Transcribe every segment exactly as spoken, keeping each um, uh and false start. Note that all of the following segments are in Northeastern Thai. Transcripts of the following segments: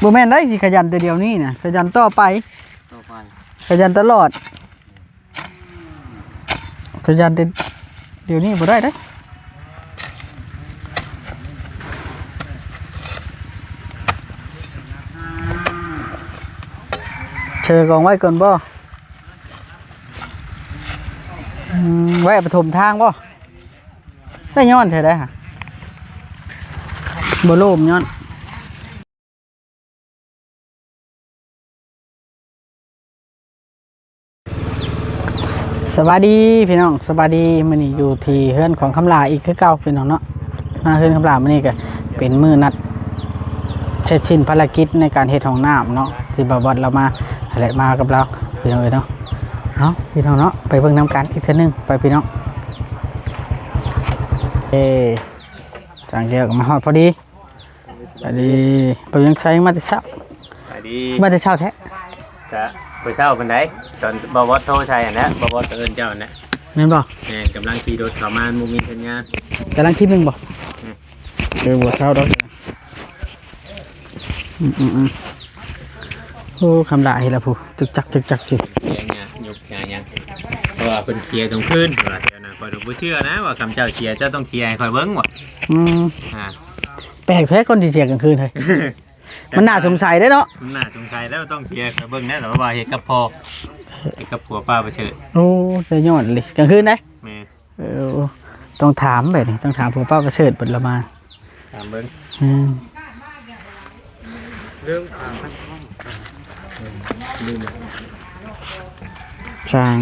บ่แม่นได้สิขยันแต่เดี๋ยวนี้นะ ขยันต่อไป ต่อไป ขยันตลอด ขยันแต่เดี๋ยวนี้บ่ได้เด้อ เชิญกองไว้ก่อนบ่ อืม ไว้ปฐมทางบ่ ได้ย้อนแท้ได้ฮะ บ่โลมย้อน สวัสดีพี่น้อง สวัสดี มื้อนี้อยู่ที่เฮือนของคำหลาอีกคือเก่าพี่น้องเนาะ มาเฮือนคำหลามื้อนี้ก็เป็นมื้อนัดเสร็จสิ้นภารกิจในการเฮ็ดห้องน้ำเนาะ ที่บ่าวบอสเรามา แหละมากับเราพี่น้องเอ้ยเนาะ เอาพี่น้องเนาะ ไปเบิ่งนำกันอีกเทื่อนึง ไปพี่น้อง เอ้ จางแก้วก็มาฮอดพอดี สวัสดี ไปยังไสมาแต่เช้า สวัสดี มาแต่เช้าแท้ กะบ่เช้าปานใด ตอนบ่าวบอสโทรใส่หั่นแหละ บ่าวบอสก็เอิ้นเจ้าหั่นแหละ แม่นบ่ แม่น กำลังขี่รถเข้ามา บ่มีสัญญาณ กำลังคิดหนึ่งบ่ อืม เออ บ่เช้าดอก อืมอืมอืม โอ้ คำหลาเฮ็ดละผู้ จึกจักจึกจักอยู่ เสียงเนี่ย ยุบเนี่ยยัง เพราะว่าเพิ่นเสียกลางคืน เพิ่นว่าเดี๋ยวนะ ข้อยบ่เชื่อนะ ว่าคำเจ้าเสีย เจ้าต้องเสียให้ข้อยเบิ่งว่ะ อืม อ่า แปลกแท้คนที่เสียกลางคืนเฮ้ย มันน่าสงสัยเด้เนาะ มันน่าสงสัยแล้วต้องเสียให้ข้อยเบิ่งแน่ แต่ว่าเฮ็ดกับพ่อ เฮ็ดกับผัวป้าประเสริฐ โอ้ สุดยอดเลย กลางคืนนะ แม่น เออ ต้องถามแบบนี้ ต้องถามผัวป้าประเสริฐเพิ่นละมา ถามเบิ่ง อืม เรื่องทาง ช่าง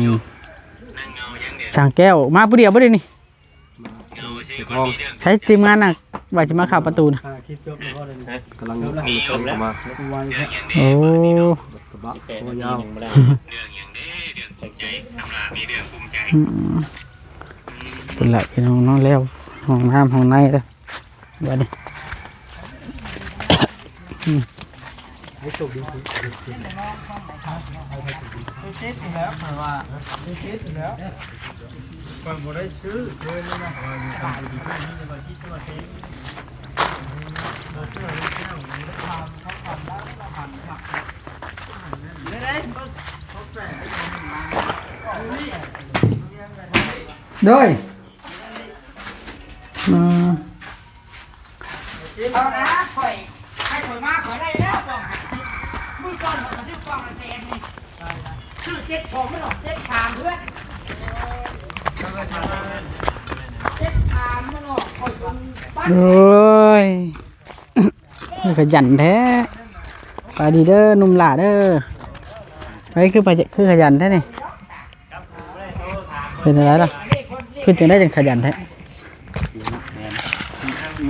ช่างแก้ว มาผู้เดียวบ่ได้นี่ ห้อง ใช้ทีมงานน่ะ ว่าสิมาเข้าประตูน่ะ อ่า คลิปจบแล้วก็เลย ฮะ กำลัง มีอยู่แล้ว มา โอ้ กระบะ ตัวยาว อืม เป็นละพี่น้องเนาะ แล้วห้องน้ำห้องในเด้อ บัดนี้ อืม ให้โชคดี เช็ดแล้ว เพราะว่าเช็ดแล้ว ก่อนบ่ได้ซื้อเลยนี่นะ โดย อืม เอานะ ข่อย ให้ข่อยมา ข่อยได้แล้ว กล่องห้าสิบ มื้อก่อนข่อยก็ซื้อกล่องละแสนนี่ ซื้อเจ็ดสอง มันออกเจ็ดสาม เพื่อน เจ็ดสาม มันออก ข่อยจน โอ้ย คือขยันแท้ ไปดีเด้อ หนุ่มหล่าเด้อ ไปคือไป คือขยันแท้นี่ เป็นอะไรล่ะ คือจังได้จังขยันแท้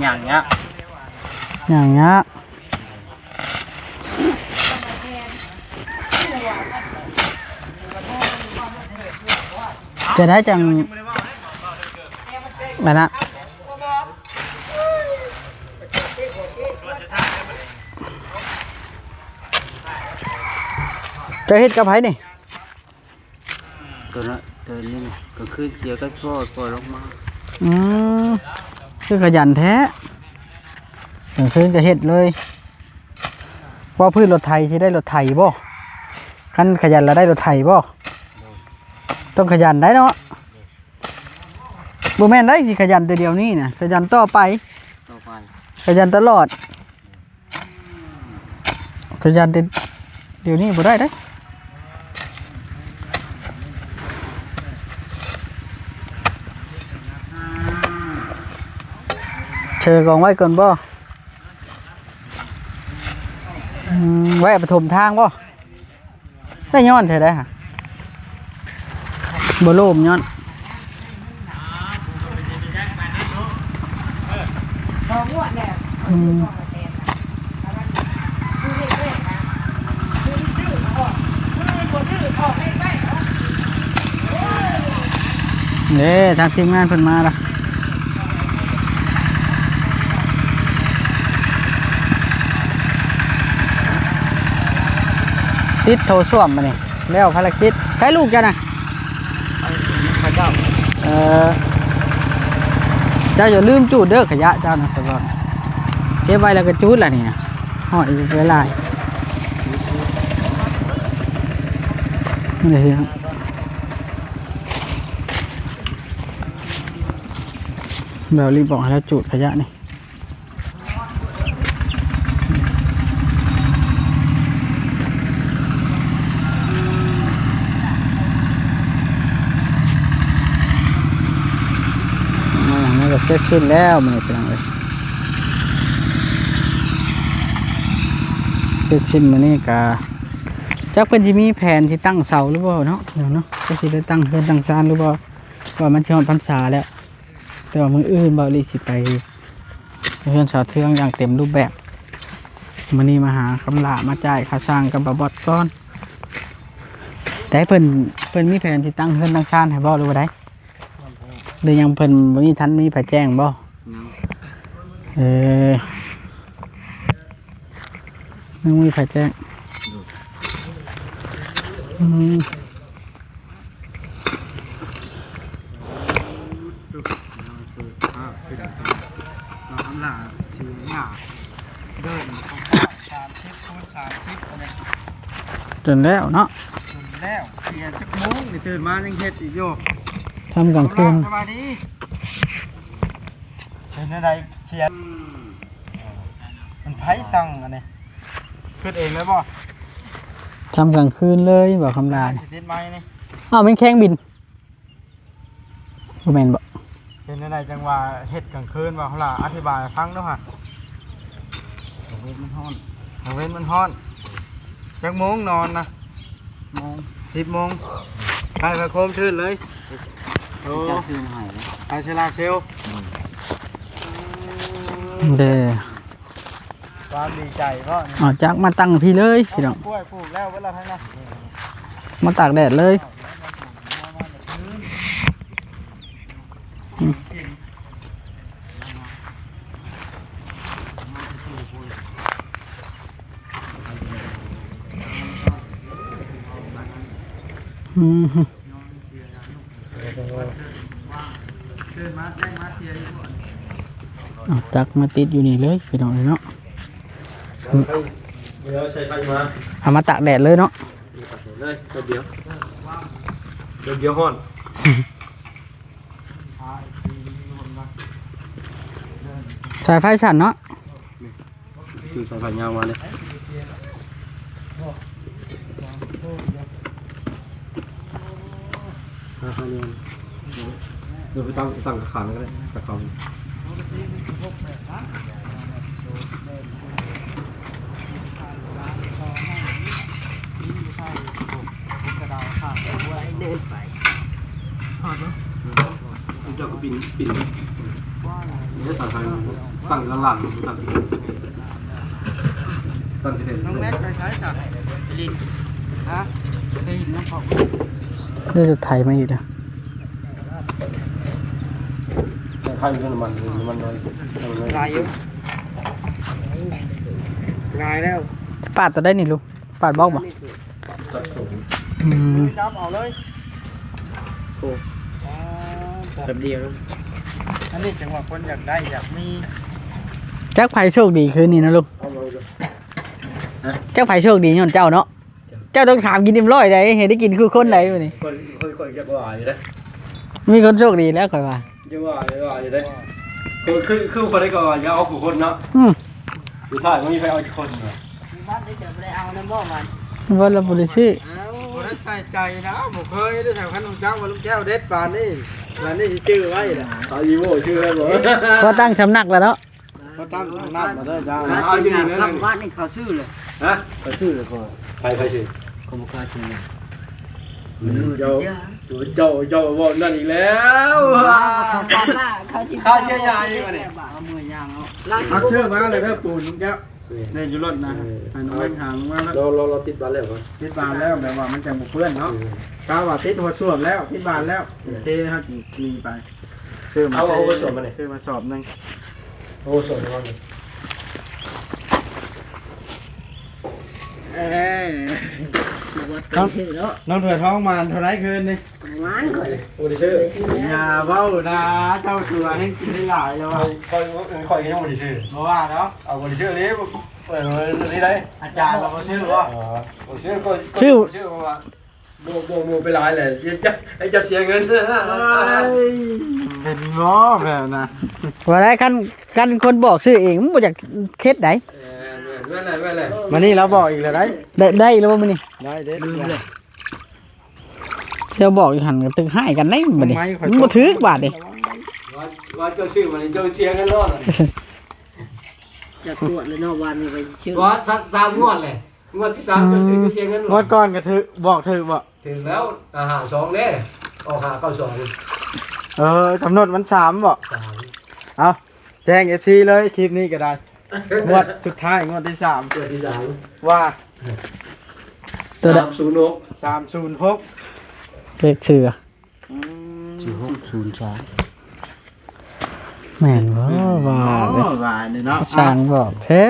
อย่างเงี้ย อย่างเงี้ย จะได้จัง อันนะ จะเฮ็ดกับไผนี่ ตัวนั้น ตัวนี้นะ กลางคืนเสียก็ปล่อย ปล่อยลงมา อืม คือขยันแท้ กลางคืนก็เฮ็ดเลย ว่าพื้นรถไถสิได้รถไถบ่ คันขยันแล้วได้รถไถบ่ ต้องขยันได้เนาะ บ่แม่นได้สิขยันแต่เดี๋ยวนี้นะ ขยันต่อไป ต่อไป ขยันตลอด ขยันแต่เดี๋ยวนี้บ่ได้เด้ เชิญกองไว้ก่อนบ่ อืม ไว้ปฐมทางบ่ ได้ย้อนแท้ได้ฮะ บ่โลมย้อน สองงวดแล้ว อืม เด้ ทางทีมงานเพิ่นมาละ ติดโถส้วมมานี่ แล้วภารกิจ ใช้ลูกจ้ะนะ เขาเจ้า เออ เจ้าอย่าลืมจูดเด้อขยะเจ้านะตลอด เก็บไว้แล้วก็จูดล่ะนี่นะ ห้อยอยู่หลายๆ นี่ครับ เรารีบบอกให้เราจูดขยะนี่ มาหลังนี้ก็เสร็จสิ้นแล้วมื้อนี้พี่น้องเอ้ย เสร็จสิ้นมื้อนี้ก็ จักเพิ่นสิมีแผนสิตั้งเสาหรือบ่เนาะ เดี๋ยวเนาะ จักสิได้ตั้งเฮือนตั้งศาลหรือบ่ ว่ามันสิฮอดพรรษาแล้ว แต่ว่ามื้ออื่นบ่าวลีสิไปเฮือนสาวเทืองอย่างเต็มรูปแบบ มื้อนี้มาหาคำหล้ามาจ่ายค่าสร้างกับบ่าวบอสก่อน ได้เพิ่น เพิ่นมีแผนสิตั้งเฮือนตั้งศาลให้บ่หรือว่าใด หรือยังเพิ่นบ่มีทันมีไผแจ้งบ่ ยัง เออ ยังมีไผแจ้ง อืม น้ำหลาสีหน้าเดินเข้าไป สามสิบคูณสามสิบ อันนี้ จนแล้วเนาะ จนแล้วเสียจักโมงนี่ ตื่นมายังเฮ็ดอีกอยู่ ทำกลางคืน สบายดี เป็นอะไรเสีย มันไผสั่งอันนี้ ขึ้นเองเลยบ่ ทำกลางคืนเลยบ่คำหล้า สิติดไม้นี่ อ้าว มันแข่งบิน บ่แม่นบ่ เป็นอะไรจังว่าเฮ็ดกลางคืนว่าเขาล่ะ อธิบายให้ฟังดูฮะ กลางเว้นมันฮ้อน กลางเว้นมันฮ้อน จักโมงนอนนะ โมง สิบโมง ไปไปโคมทื่นเลย โอ้ เจ้าซื้อมาให้เลย ไปเซลาเซล อืม เด้ ความดีใจเพราะนี่ เอาจักมาตั้งพี่เลยพี่น้อง กล้วยปลูกแล้วเวลาทั้งนั้น มาตากแดดเลย อืม เอาจักมาติดอยู่นี่เลยพี่น้องเอ้ยเนาะ เดี๋ยวใช้ไฟมา เอามาตากแดดเลยเนาะ เลยแป๊บเดียว แป๊บเดียวฮ้อน สายไฟสั่นเนาะ คือสายไฟยาวมาเลย อ่ะอันนี้เดี๋ยวไปตั้ง ตั้งกระถางก็ได้ กระถาง เดินไป เจ้าก็ปีน ปีน เดี๋ยวสั่งทาง ตั้งข้างล่าง ตั้ง ตั้งที่เด่น น้องแม็กไปใช้จ้ะ ลิน ฮะ ไปลินน้ำของ เดี๋ยวจะไถมาอีกนะ แต่ข้าวอยู่น้ำมัน น้ำมันน้อย น้ำมันน้อย ลายอยู่ ลายแล้ว ปาดตัวได้นี่ลุง ปาดบล็อกบ่ อืม ดำเอาเลย โอ้ อ่า แป๊บเดียวนะ อันนี้จังหวะคนอยากได้อยากมี จักไผโชคดีคืนนี้นะลุง เอามาเลย ฮะ จักไผโชคดีย้อนเจ้าเนาะ เจ้าต้องถามกินเอ็มร้อยได้ ให้ได้กินคือคนใดมื้อนี้ คน คน คนจะว่าอยู่นะ มีคนโชคดีแล้วข่อยว่า จะว่า จะว่าอยู่ได้ คือ คือ คือคนได้ก็ว่าอย่าเอาคู่คนเนาะ อืม สุดท้ายมันมีใครเอาอีกคนเนาะ บ้านได้จะบ่ได้เอานำบ่มัน ว่าเราบ่ได้ซื้อ เอา บ่ได้ใส่ใจนะ บ่เคยได้สำคัญของเจ้าว่าลุงแก้วเด็ดปานนี้ ปานนี้สิจื้อไว้นะ เอาอีโว้ชื่อไว้บ่ พอตั้งสำนักแล้วเนาะ พอตั้งสำนักมาเด้อจ้า เอาอยู่นี่นะ บ้านนี่เขาซื้อเลย ฮะ เขาซื้อเลยพ่อ ใคร ใครซื้อ เขาบ่กล้าซื้อ เจ้า เจ้า เจ้าเว้านั่นอีกแล้ว เขาปาดล่าเขาสิ เขาเสียยาอีกวะเนี่ย เอามือย่างเอา เขาเชื่อมาเลยเด้อปู่ลุงแก้ว เนี่ยอยู่รถนะ เออ ให้น้องแม่งหาลงมาแล้ว เรา เรา เราติดบานแล้วเหรอ ติดบานแล้วแบบว่ามันจะบ่เปื้อนเนาะ เออ กาว่าติดหัวส่วมแล้ว ติดบานแล้ว เออ โอเค เฮาสิหนีไป ซื้อมา เอา เอาหัวส่วมมาเลย ซื้อมาสอบหนึ่ง โอ้ ส่วนระวังเลย เอ้ย น้องน้องเถื่อท้องมาเท่าไรคืนนี่ ประมาณก่อน บ่ได้ซื้อ อย่าเว้านะ เจ้าตัวแห่งกินได้หลายแล้ว ข่อ อะ ย ข่อย ข่อยก็ยังบ่ได้ซื้อ บ่ว่าเนาะ เอาบ่ได้ซื้อเลย เปิดเลยนี่ได้ อาจารย์เราบ่ซื้อบ่ เออ บ่ซื้อก็ ซื้อ บ่ซื้อเพราะว่า บ่ บ่ บ่ไปหลายแหละ เดี๋ยวจะให้เจ้าเสียเงิน เอ้ย เป็นบ่แบบนะ ว่าได้ คัน คันคนบอกซื้อเอง มันบ่อยากเฮ็ดได๋ เออ แม่น แม่นแหละ แม่นแหละ มานี่เราบอกอีกแล้วได้ ได้ ได้อีกแล้วบ่มื้อนี้ ได้เด้ ลืมเลย เจ้าบอกอยู่หั่นก็ตึกหายกันได้บัดนี้ ไม่ค่อย มันบ่ถืกบาดนี้ ว่า ว่าเจ้าซื้อมานี่เจ้าเสียเงินรอด จะตรวจเลยเนาะ วันนี้ไปซื้อ ว่าสักสามงวดเลย งวดที่สามเจ้าซื้อเจ้าเสียเงินรอด งวดก่อนก็ถืก บอกถืกบ่ ถืกแล้ว อ่า ห้าสองเด้ ออกห้าเก้าสอง เออ กำหนดมันสามบ่ สาม เอา แจ้ง เอฟซี เลย คลิปนี้ก็ได้ งวดสุดท้าย งวดที่สาม งวดที่สาม ว่า ตัวใด สามศูนย์หก สามศูนย์หก เลขเสือ อืม สี่หกศูนย์สาม แม่นบ่ ว่า โอ้ ว่าเนี่ยเนาะ สร้างบอกแท้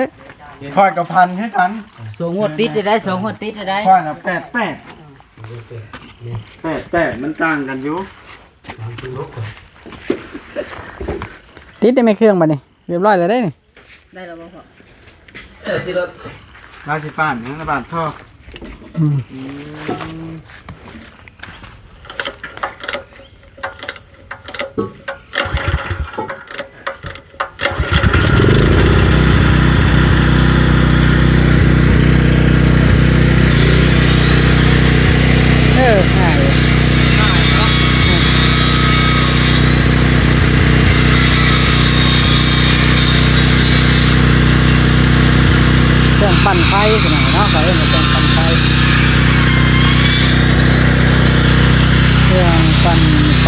ข้อยก็พันคือกัน สองงวดติดได้ สองงวดติดได้ ข้อยน่ะ แปดแปด แปดแปด มันต่างกันอยู่ ติดได้ไหมเครื่องบัดนี้ เรียบร้อยแล้วได้นี่ ได้แล้วบ่พ่อ เออ ที่รถ ราชสิปานนะ บาทท่อ อืม อืม เออ ง่ายอยู่ เครื่องปั่นไฟพี่น้องเนาะ เขาเรียกว่าเครื่องปั่นไฟ เครื่องปั่นไฟ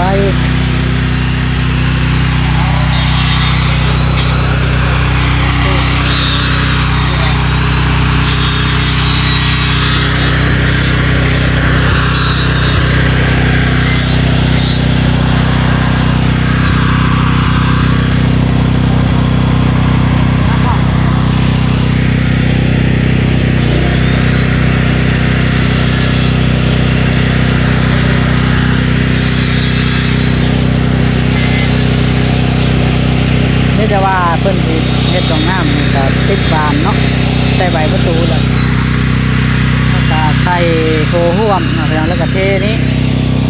มีแต่ว่าเพิ่นสิเฮ็ดห้องน้ำนี่ก็ติดบานเนาะ ใส่ใบประตูแล้ว แล้วก็ใส่โถส้วมเนาะพี่น้อง แล้วก็เทนี้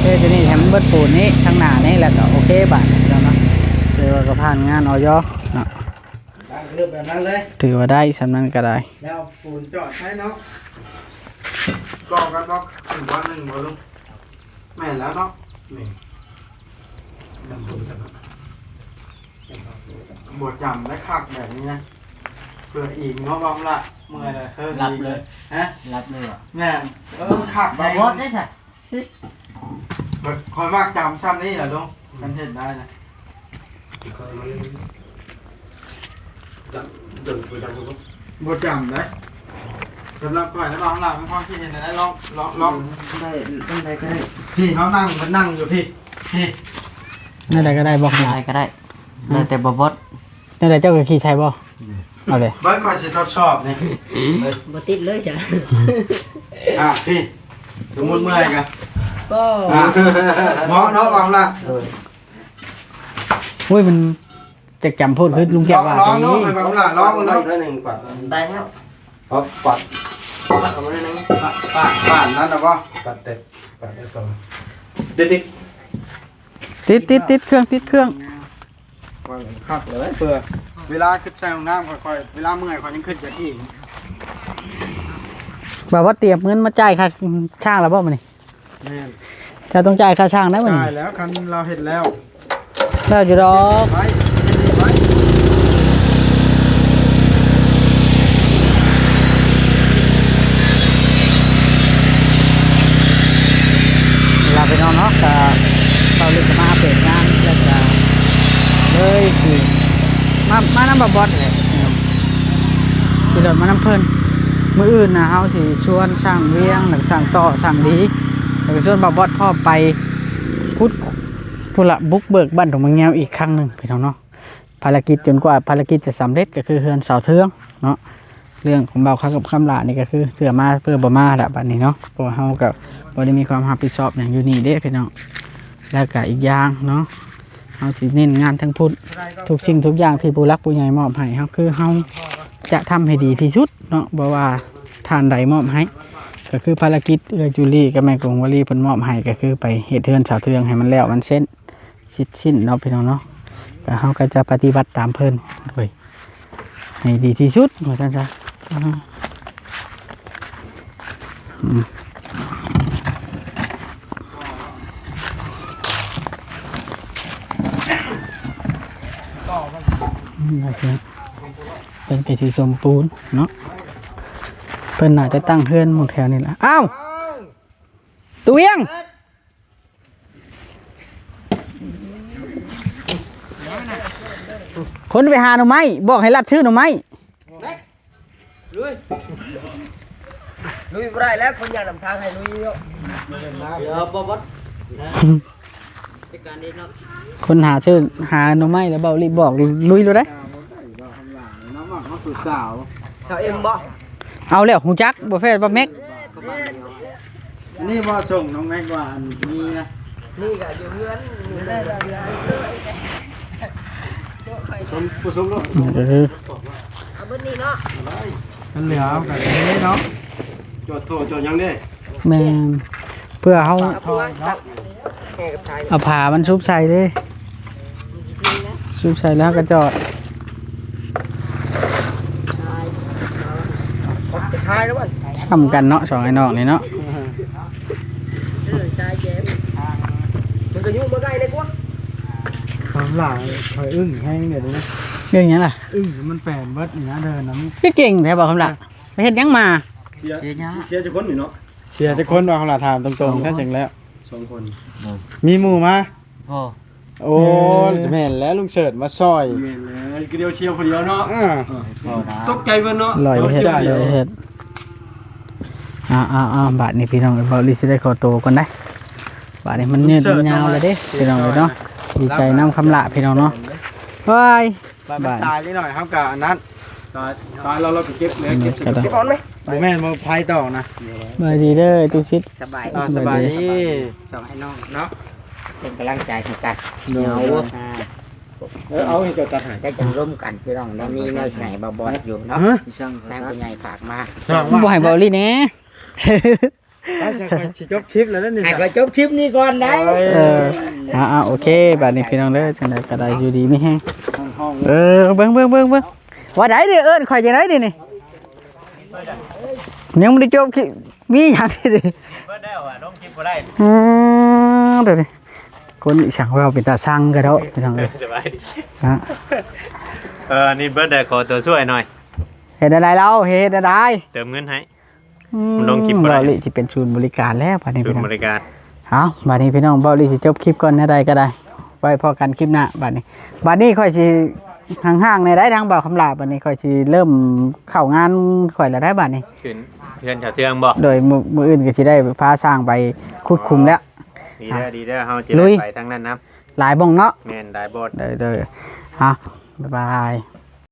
เทตัวนี้ให้มันเบิดปูนนี้ ข้างหน้านี้ แล้วก็โอเคบาดนี้พี่น้องเนาะ ถือว่าก็ผ่านงาน อย เนาะ ตั้งเริ่มแบบนั้นเลย ถือว่าได้ส่ำนั้นก็ได้ แล้วปูนจอดให้เนาะ ก่อกันบ่ ถึงวันหนึ่งบ่ลุง แม่นแล้วเนาะ นี่ บ่จำได้คักแบบนี้นะ เพื่ออีกเนาะ บ่าวละ เมื่อยแล้ว เคิ่ม หลับเลย ฮะ หลับเลยเหรอ แม่น เออ คัก บ่าวบอสได้ซะ ข้อยมักจำซ้ำนี่ล่ะลุง คันเฮ็ดได้นะ บ่จำเด้ สำหรับข้อยแล้ว ลอง ลอง มีความคิดเห็นอะไร ลอง ลอง ลอง ได้ ได้ก็ได้ พี่เขานั่ง มันนั่งอยู่พี่ พี่ แนวใดก็ได้บ่ ได้ก็ได้ อืม แล้วแต่บ่าวบอส แนวใดเจ้าก็ขี่ใส่บ่ เอาเลย เบิ่งข้อยสิทดสอบนี่ บ่ติดเลยจ้ะ อ่ะพี่ สมมุติเมื่อยกะ บ่ อ่ะ เหมาะเนาะ ลองละ เออ โอ้ย มันจะจำโพดคือลุงแก้วว่า ลอง ลอง ลอง ลอง ลอง ลอง ได้แล้ว เอาปัด เอามาได้นึง ปาด ปาด ปาดนั่นน่ะบ่ ปัดแต่ ปัดได้ก่อน ติด ติด ติด ติด ติดเครื่อง ติดเครื่อง ข้อยคักเลย เพื่อ เวลาขึ้นใส่ห้องน้ำค่อยๆ เวลาเมื่อยค่อยยังขึ้นไปอีก แบบว่าเตรียมเงินมาจ่ายค่าช่างแล้วบ่มื้อนี้ แม่น เจ้าต้องจ่ายค่าช่างนะมื้อนี้ จ่ายแล้ว คันเราเฮ็ดแล้ว แล้วอยู่ดอก ไว้ ไว้ ลาพี่น้องเนาะ ก็เซาลิกมาอัปเดตงาน แล้วก็เลยสิมา มานำบ่าวบอสแหละ ขี่รถมานำเพิ่น มื้ออื่นน่ะ เฮาสิชวนช่างเวียง แล้วก็ช่างต่อ ช่างดี แล้วก็ชวนบ่าวบอสพร้อมไปขุด พุ้นละ บุกเบิกบ้านดงมะแงวอีกครั้งหนึ่งพี่น้องเนาะ ภารกิจจนกว่าภารกิจจะสำเร็จ ก็คือเฮือนเสาเทืองเนาะ เรื่องของบ่าวคำกับคำหลานี่ก็คือเทื่อมาเทื่อบ่มาละบัดนี้เนาะ เพราะว่าเฮาก็บ่ได้มีความรับผิดชอบหยังอยู่นี่เด้พี่น้อง แล้วก็อีกอย่างเนาะ เฮาสิเน้นงานทั้งพุ้น ทุกสิ่งทุกอย่างที่ผู้หลักผู้ใหญ่มอบให้เฮา คือเฮาจะทำให้ดีที่สุดเนาะ บ่ว่าท่านใดมอบให้ ก็คือภารกิจเอื้อยจูลี่กับแม่กงวลีเพิ่นมอบให้ ก็คือไปเฮ็ดเฮือนสาวเทืองให้มันแล้วมันเสร็จ สิ้นสิ้นเนาะพี่น้องเนาะ ก็เฮาก็จะปฏิบัติตามเพิ่นโดยให้ดีที่สุดว่าซั่นซะ อ่า อืม นี่นะเพิ่นก็สิสมปูนเนาะ เพิ่นน่าจะตั้งเฮือนหมู่แถวนี้ล่ะ อ้าว ตะเวียง คนไปหาหน่อไม้ บอกให้ลัดซื้อหน่อไม้ ลุย ลุยบ่ได้แล้ว คนอยากนำทางให้ลุยเนาะ เดี๋ยวบ่บ่ จัดการเองเนาะ คนหาซื้อ หาหน่อไม้แล้วเบาลิบอกลุยเลยเด้ น้ำหมักมะกรูดสาว สาวเอ็มบ่ เอาแล้วฮู้จักบ่แฟนบ่แม็ก อันนี้บ่ส่งน้องแม็กว่าอันนี้นะ นี่ก็อยู่เฮือน ชมผู้ชมรถ เออ เอาเบิดนี่เนาะ มันเหลือเอากันเลยเนาะ จอดโทรจอดหยังเด้ แม่น เพื่อเฮา เอาผู้ว่าตัดแห่กับชาย เอาผ้ามันซุบใส่เด้ ซุบใส่แล้วก็จอด ชายแล้วมัน ซ้ำกันเนาะ สองไอ้น้องนี่เนาะ เออชายแจ๋ว มันก็ยุ่งบ่ได้เลยกว่า ความหลายคอยอึ้งแห้งเดี๋ยวนี้นะ เรื่องหยังล่ะ อึ้งมันแปลนเบิดนี่นะ เดินนะมัน คือเก่งแท้บ่คำล่ะ ไปเฮ็ดหยังมา เสีย เสียหญ้า เสียจักคนนี่เนาะ เสียจักคนว่าคำล่ะ ถามตรงๆ แท้จังแล้ว สองคน มีหมู่มา พ่อ โอ้ เออ แม่นแล้วลุงเสิร์ชมาซอย แม่นแล้ว ก็เดียวเชียร์คนเดียวเนาะ อ่า พ่อนะ ตกใจเพิ่นเนาะ ลอยเฮ็ด เดี๋ยวเชียร์ ลอยเฮ็ด อ่าอ่าอ่า บาดนี้พี่น้อง เบาลีสิได้ขอตัวก่อนได้ บาดนี้มันยืดมันยาวเลยเด้ พี่น้องเอ้ยเนาะ ดีใจนำคำละพี่น้องเนาะ ว้าย บาดมันตายนิดหน่อยครับกับอันนั้น ตาย ตายแล้วเราก็เก็บเลย เก็บ เก็บ เก็บ เอาไหม บ่แม่นมาไพ่ต่อนะ สบายดีเด้อ ตุสิต สบาย อ่า สบายดี สองไอ้น้องเนาะ เป็นกำลังใจให้กัน โดย เนาะ อ่า เออ เอาให้เจ้าตัดให้ ได้จังร่วมกันพี่น้อง ได้มีแนวใส่บ่บอดอยู่เนาะ ฮะ สิช่าง ทางผู้ใหญ่ฝากมา ช่างว่า บ่ให้เบาลีแหน่ ไปซะ ไปสิจบคลิปแล้วนั่นนี่ ให้ข้อยจบคลิปนี้ก่อนได้ เออ อ่าอ่า โอเค บาดนี้พี่น้องเด้อ จังใดก็ได้อยู่ดีมีแฮง ห้อง เออ เบิ่งเบิ่งเบิ่งเบิ่ง ว่าได้เด้อ เอิ้นข่อยจังได๋เด้อนี่ ยังบ่ได้จบคลิป มีหยังเด้อ เบิดแล้วอะ ลงคลิปบ่ได้ อืม เดี๋ยวนี้ คนอีสังว่าเป็นตาสั่งกะเดาะ พี่น้องเอ้ย สบายดี ฮะ เออ อันนี้เบิดได้ ขอตัวช่วยหน่อย เฮ็ดอะไรเรา เฮ็ดอะไร เติมเงินให้ อืม มันลงคลิปบ่ได้ เบาลีสิเป็นศูนย์บริการแล้ว บาดนี้ ศูนย์บริการ พี่น้อง เอ้า บาดนี้พี่น้อง เบาลีสิจบคลิปก่อน แนวใดก็ได้ ไว้พ้อกันคลิปหน้า บาดนี้ บาดนี้ข่อยสิห่างๆ แหน่ได้ทางบ่าวคำหลา บาดนี้ข่อยสิเริ่มเข้างานข่อยแล้วได้บาดนี้ ขึ้นเฮือนชาวเทืองบ่ โดยมื้อ มื้ออื่นก็สิได้พาช่างไปขุดขุมแล้ว ดีเด้อ ดีเด้อ เฮาจะ ลุ ได้ ย ไปทางนั้นนะ หลายบ่องเนาะ แม่น หลายบ่อน โดย โดย เอ้า บ๊ายบาย